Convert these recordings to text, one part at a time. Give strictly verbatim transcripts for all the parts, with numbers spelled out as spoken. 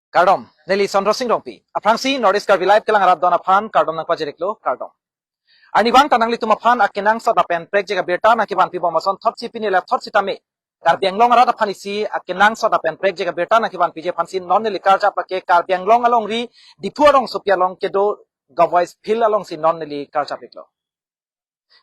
Kardom, neli Sondro Sing Rongpi. Aphrangsi North East Karbi Live kelang arat don aphan kardom nangpajir-iklo, kardom. Arnivang ta nanglitum aphan akenangsot lapen prekjak abirta nangkevanpi bom ason thotsi pini la thotsi tame Karbi Anglong arat aphan isi akenangsot lapen prekjak abirta nangkevanpiji aphansi non neli karjap lake Karbi Anglong alongri Diphu arongsopi along kedo Gavois Field alongsi non neli karjap-iklo.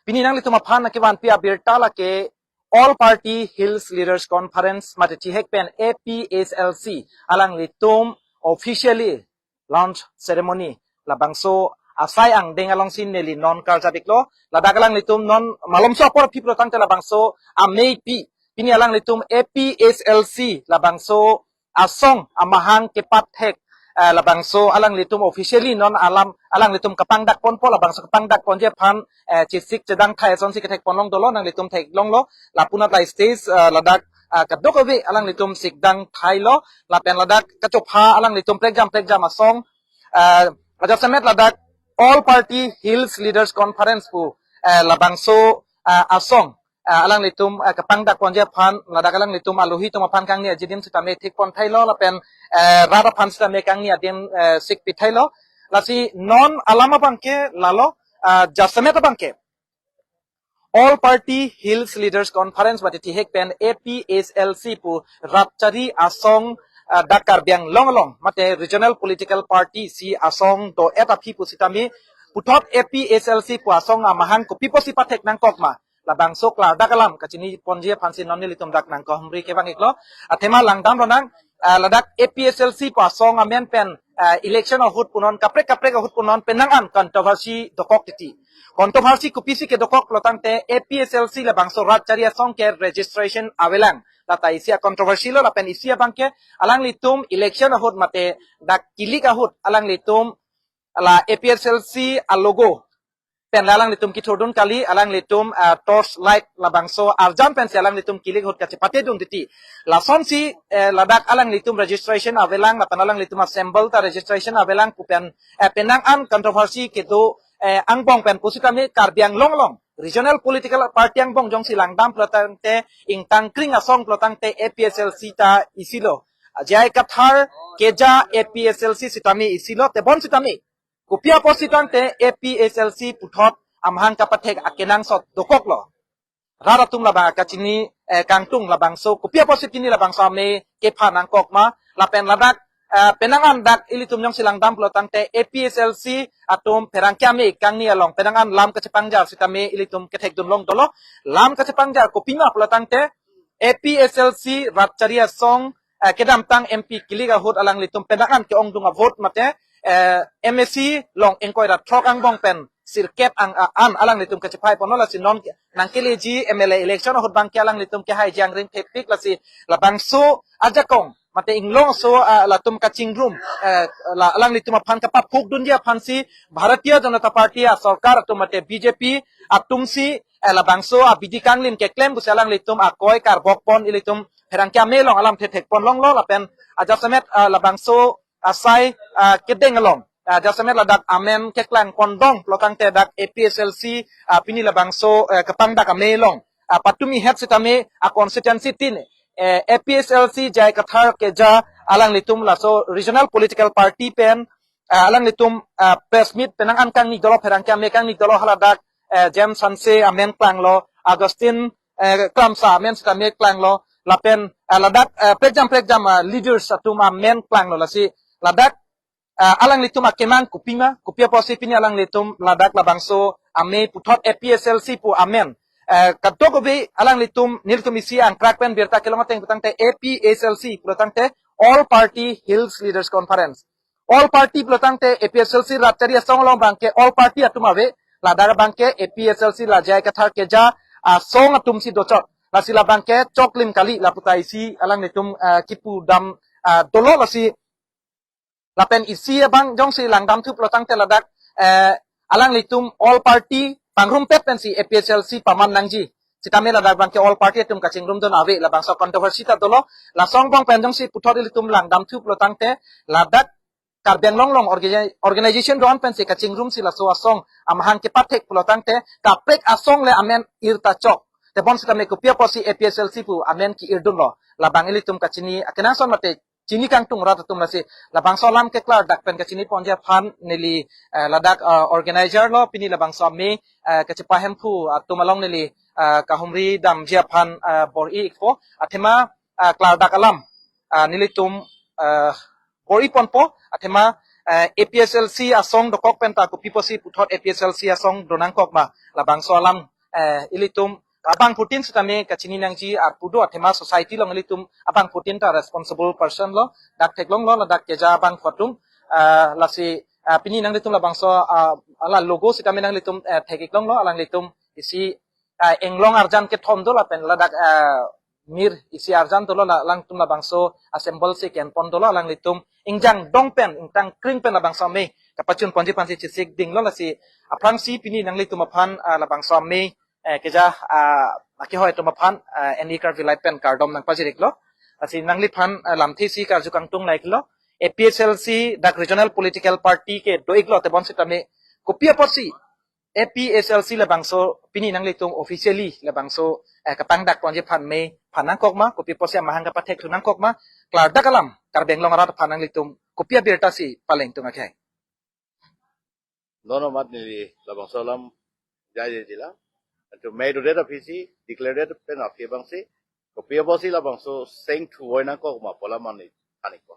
Pini nanglitum aphan nangkevanpi abirta lake All Party Hills Leaders Conference mate thihek pen A P H L C alanglitum officially launch ceremony labangso asai angdeng alongsi neli non karjap-iklo. Ladak alanglitum non malomso apor aphi pulotangte labangso ameipi, pini alanglitum A P H L C labangso asong amahang kepathek, eh, labangso alanglitum officially non alam alanglitum kapangdak ponpo, labangso kapangdak ponji aphan, eh, chesik chedangthai asonsi kethek ponlong dolo, nanglitum theklonglo, lapunat la stage, eh, ladak, eh, kadokave alanglitum sikdangthailo, lapen ladak kachopha alanglitum prekjam prekjam asong, eh, ajasemet ladak All Party Hills Leaders Conference pu, eh, labangso, eh, asong, eh, alanglitum, eh, kapangdak ponji aphan ladak alanglitum alohi atum aphan kangni ajidim sitame thik ponthailo lapen, eh, rat aphan sitame kangni adim, eh, sikpithailo. Lasi non alam abangke lalo, eh, jasemet abangke All Party Hills Leaders Conference mate thihek pen A P H L C pu rat chari asong, eh, dak Karbi Anglong along mate regional political party isi asong do-et aphi pusitame puthot A P H L C pu asong amahang kopi pusi pathek nangkok ma, labangso klardak alam kachini ponji aphansi non nelitum dak nangkohumri kevang-iklo. Athema langdam lonang, ah, ladak A P H L C pu asong amen pen, ah, election ahut punon, kaprek kaprek ahut punon penang an controversy dokok titi. Controversy kopisi kedokok pulotangte A P H L C labangso rat chari asong ke registration avelang, lata isi a-controversy lo, lapen isi abangke alanglitum election ahut mate dak kilik ahut alanglitum la A P H L C a-logo pen la alanglitum kithurdun kali, alanglitum, ah, torch light labangso arjan pensi alanglitum kilik ahut kachepatedun titi. Lasonsi, eh, ladak alanglitum registration avelang lapen alanglitum a-symbol ta registration avelang pu pen, eh, penang an controversy kedo, eh, angbong pen pusitame Karbi Anglong along regional political party angbong jongsi langdam pulotangte ingtangkring asong pulotangte A P H L C ta isilo. J I Kathar keja A P H L C sitame isilo, tebon sitame kopi apotsi tangte A P H L C puthot amahang kapathek akenangsot dokoklo. Rat atum labang kachini, eh, kangtung labangso kopi apotsi pini labangso amei kepha nangkok ma, lapen ladak, eh, penang an dak ilitum jongsi langdam pulotangte A P H L C atum pherangke amei kangni along penang an lam kachepangjar sitame ilitum kethekdun long dolo. Lam kachepangjar kopima pulotangte A P H L C rat chari asong, eh, kedamtang M P kilik ahut alanglitum penang an ke-ongdung a-vote mate, eh, M A C long ingkoi ra throk angbong pen sirkep ang, ah, an alanglitum kachephai ponlo, lasi non ke-, nangkeleji M L A election ahut abangke alanglitum kehaiji angring thepik, lasi labangso ajakong mate inglongso, ah, latum kachingrum, eh, la alanglitum aphan kapaphukdunji aphansi Bharatiya Janata Party a-sorkar atum mate B J P atumsi, eh, labangso abidi kanglim keklem pusi alanglitum akoi karbok pon ilitum pherangke amei along alam thethek ponlonglo, lapen ajasemet, eh, labangso asai, eh, kedeng along, eh, ajasemet ladak amen keklang pondong pulotangte dak A P H L C, eh, pini labangso, eh, kapangdak amei along, eh, patumi het sitame a-constituency tin, eh, A P H L C J I Kathar keja alanglitum laso regional political party pen, eh, alanglitum, eh, press meet penang an kangni dolo, pherangke amei kangni dolo, haladak, eh, James Hanse amen klanglo, Augustine, eh, Klamsa amen sitame klanglo, lapen, eh, ladak, eh, prekjam prekjam, eh, leaders atum amen klanglo, lasi ladak, eh, alanglitum akemang kopima, kopi apotsi pini alanglitum ladak labangso amei puthot A P H L C pu amen, eh, kadokave alanglitum nelitum isi angkrak pen birta kelong ateng pulotangte A P H L C pulotangte All Party Hills Leaders Conference. All party pulotangte A P H L C rat chari asong along abangke all party atum ave, ladak abangke A P H L C la J I Kathar keja asong atumsi dochot. Lasi labangke choklim kali lapu ta isi alanglitum, ah, kipudam, ah, dolo, lasi lapen isi abang jongsi langdamthu pulotangte ladak, eh, alanglitum all party pangrumpet pensi A P H L C paman nangji sitame ladak abangke all party atum kachingrumdun ave, labangso controversy ta dolo. Laso angbong pen jongsi puthot ilitum langdamthu pulotangte ladak Karbi Anglong along orga-, organization do-an pensi kachingrumsi laso asong amahang kepathek pulotangte kaprek asong le amen ir ta chok. Tebon sitame kopi apotsi A P H L C pu amen ke-irdunlo, labang ilitum kachini akenangsot mate chini kangtung rat atum lasi labangso alam keklardak pen kachini ponji aphan neli, eh, ladak, eh, organizer lo pini labangso amei, eh, kachepahemphu atum along neli, eh, kahumri damji aphan, eh, bor-i ikpo. Athema, eh, klardak alam, eh, nelitum, eh, bor-i ponpo. Athema, eh, A P H L C asong dokok penta kopi pusi puthot A P H L C asong donangkok ma labangso alam, eh, ilitum abangphutin sitame kachini nangji arpu do. Athema society along ilitum abangphutin ta responsible person lo, dak theklonglo ladak keja abangphu atum, eh, lasi, eh, pini nanglitum labangso, eh, ala logo sitame nanglitum, eh, thek-iklonglo, alanglitum isi, eh, englong arjan kethom do lapen ladak, eh, mir isi arjan dolo la, alangtum labangso assemble si ke-en pon dolo, alanglitum ingjang dong pen, ingtang kring pen labangso amei kapachun ponji aphansi chesik dinglo. Lasi aphrangsi pini nanglitum aphan, ah, labangso amei, eh, keja, ah, akehoi atum aphan, ah, N E Karbi Live pen kardom nangpajir-iklo. Lasi nangliphan, ah, lamthe isi karju kangtung laiklo. A P H L C dak regional political party kedo-iklo, tebon sitame kopi apotsi A P H L C labangso pini nanglitum officially labangso, eh, kapangdak ponji aphan mei phan nangkok ma, kopi apotsi amahang kapathek thu nangkok ma, klardak alam Karbi Anglong arat aphan nanglitum kopi abirta si paleng tung akhai. Nono mat neli labangso alam jai jai jila. Antu mei dodet aphisi, declare det pen aphi abangsi, kopi apotsi labangso seng thuvoi nangkok ma pu alam neli than-ikpo.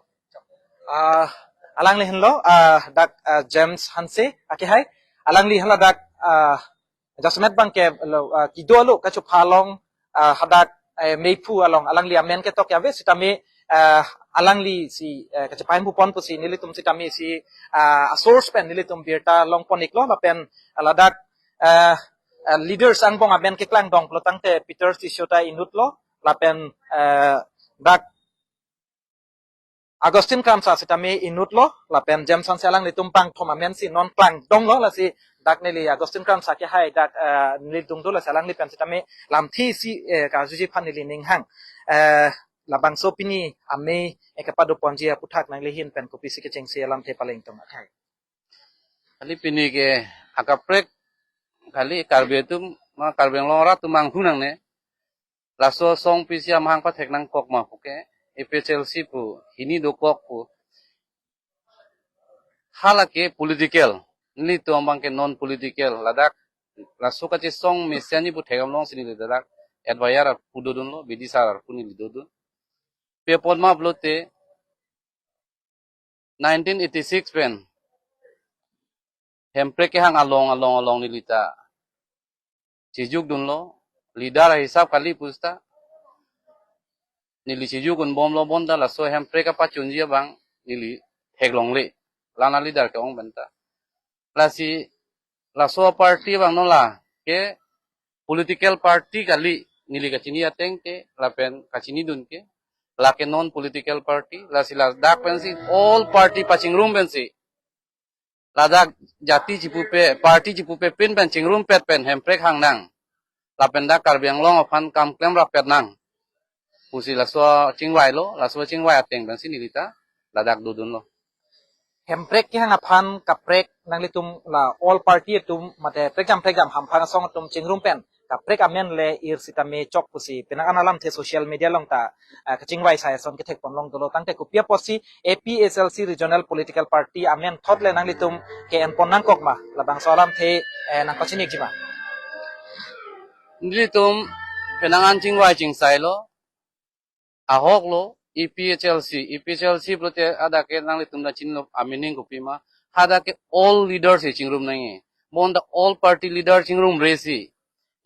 Ah, alangli henlo, ah, dak, ah, James Hanse akehai. Alangli henlo dak, ah, jasemet abangke lo, ah, kedo alo kachupha along, ah, hadak, eh, meiphu along alangli amen ketok ave sitame, ah, alangli si, eh, kachepahemphu pon pusi nelitum sitame si, ah, source pen nelitum birta long pon-iklo lapen ladak, eh, eh, leaders angbong amen keklangdong pulo tangte Peter Tisso ta inutlo lapen, eh, dak Augustine Kramsa sitame inutlo lapen James Hanse, alanglitum bangthom amen si non klangdonglo. Lasi dak neli Augustine Kramsa akehai dak, eh, neli dungdo, lasi alangli pen sitame lamthe isi, eh, karjuji aphan neli ninghang. Eh, labangso pini amei, eh, kepado ponji aputhak nangli ahin pen kopisi kechengsi alamthe paleng tung akhai. Kali pini ke akaprek kali Karbi atum, ma Karbi Anglong arat atum manghu nangne. Laso asong pisi amahang pathek nangkok ma puke, A P H L C pu, hini dokok pu. Hala ke political, nelitum abangke non political, ladak laso kachesong mesen ni pu thekdam longsi neli ladak advisor arpu dodunlo, bidisar arpu neli dodun. Pi apot ma pulote, nineteen eighty-six pen hemprek kehang along along along neli ta chejukdunlo, leader ahisap kali pusita neli chejukdunbomlo, bonta laso hemprek kapachunji abang neli theklongle, la-an a-leader ke-ong penta. Lasi laso party abang non la ke political party kali, neli kachini ateng ke lapen kachinidun ke, lake non political party. Lasi ladak pensi all party pachingrum pensi, ladak jati chipupe, party chipupe pin pen chingrumpet pen hemprek hang nang, lapen dak Karbi Anglong aphan kam klem rappet nang pusi laso chingvailo. Laso chingvai ateng pensi neli ta ladak dodunlo. Hemprek kehang aphan kaprek nanglitum la all party atum mate prekjam prekjam hamphang asong atum chingrum pen kaprek amen le ir sitame chok pusi penang an alamthe social media along ta, eh, kachingvai sai ason kethek pon long dolo tangte kopi apotsi A P H L C regional political party amen thot le nanglitum ke-en pon nangkok ma, labangso alamthe, eh, nangpachini-ikji ma. Nelitum penang an chingvai chingsailo, ahok lo, A P H L C, A P H L C pulote hadak ke nanglitum ta chinilo a-meaning kopi ma, hadak ke all leaders si chingrum nangji. Bonta all party leader chingrumre si,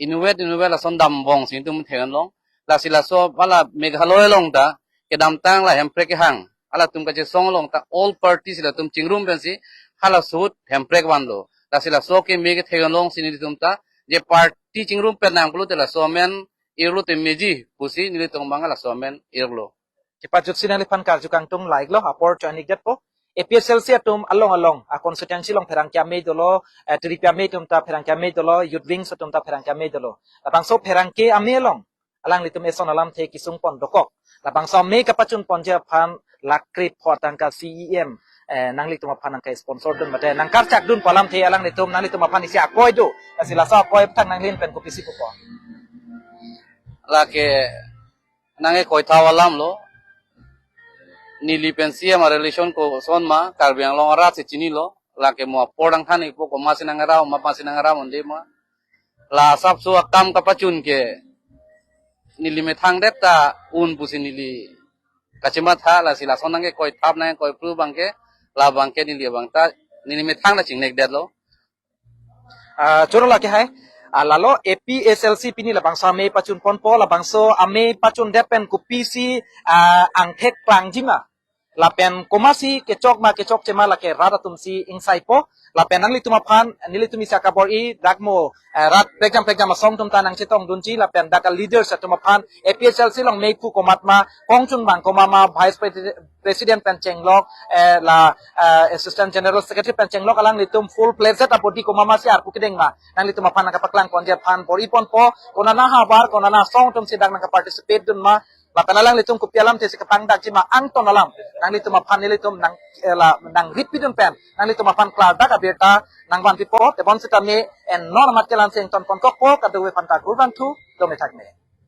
inutvet inutvet lason dambom si itum theklong. Lasi laso hala Meghalaya along ta kedamtang la hemprek kehang, halatum kachesong along ta all party si latum chingrum pensi hala ahut hemprek vanlo. Lasi laso keme ke theklongsi nelitum ta je party chingrumpet nang pulote laso amen irlo te meji pusi nelitum abang laso amen irlo. Kepajutsi nangliphan karju kangtung laiklo, apor cho-an-ikdetpo. A P H L C atum along along a-constituency along pherangke amei dolo, eh, tiripi amei atum ta pherangke amei dolo, youth wings atum ta pherangke amei dolo. Labangso pherangke amei along alanglitum eson alamthe kesung pon dokok. Labangso amei kapachun ponji aphan lakh krepho atangka C E M, eh, nanglitum aphan nangke-sponsor dun mate nangkarchak dun pu alamthe alanglitum, nanglitum aphan isi akoi do. Lasi laso akoi aphuthak nanglin pen kopisi pupo? Lake nangkekoi thau alam lo. Neli pensi ama relation koson ma, Karbi Anglong arat si chinilo. Lake mo apor dang than ipo, komat si nangrap, mapa si nangrap, onde ma. La asapso akam kapachun ke neli methang det ta un pusi neli kachimatha, lasi lason nangkekoi thap nangkekoi pru abangke, labangke neli abang ta neli methang ta chingnek detlo. Ah, choro lake hai. Ah, lalo A P H L C pini labangso amei pachun ponpo, labangso amei pachun det pen kopisi, ah, angthek klangji ma. Lapen komatsi kechok ma kechokche ma lake rat atum si ingsaipo. Lapen nanglitum aphan, nelitum isi akabor-i dak mo, eh, rat prekjam prekjam asong atum ta nangchetong dunji lapen dak a leaders atum aphan A P H L C along meiphu komat ma, kongchung abang komat ma, Vice Presi- President pen chenglok, eh, la, eh, Assistant General Secretary pen chenglok alanglitum full fledged abodi komat ma si arpu kedeng ma. Nanglitum aphan nangkapaklang ponji aphan bor-i ponpo, konana havar, konana asong atum si dak nangkaparticipate dun ma, lapen alanglitum kopi alamthe si kapangdakji ma angton alam. Nanglitum aphan nelitum nang, eh, la, nangripi dun pen, nanglitum aphan klardak abirta nangvanpipo, tebon sitame, en non amat kelang si ington ponkokpo, kadokave aphan ta kurvangthu, dome thakme.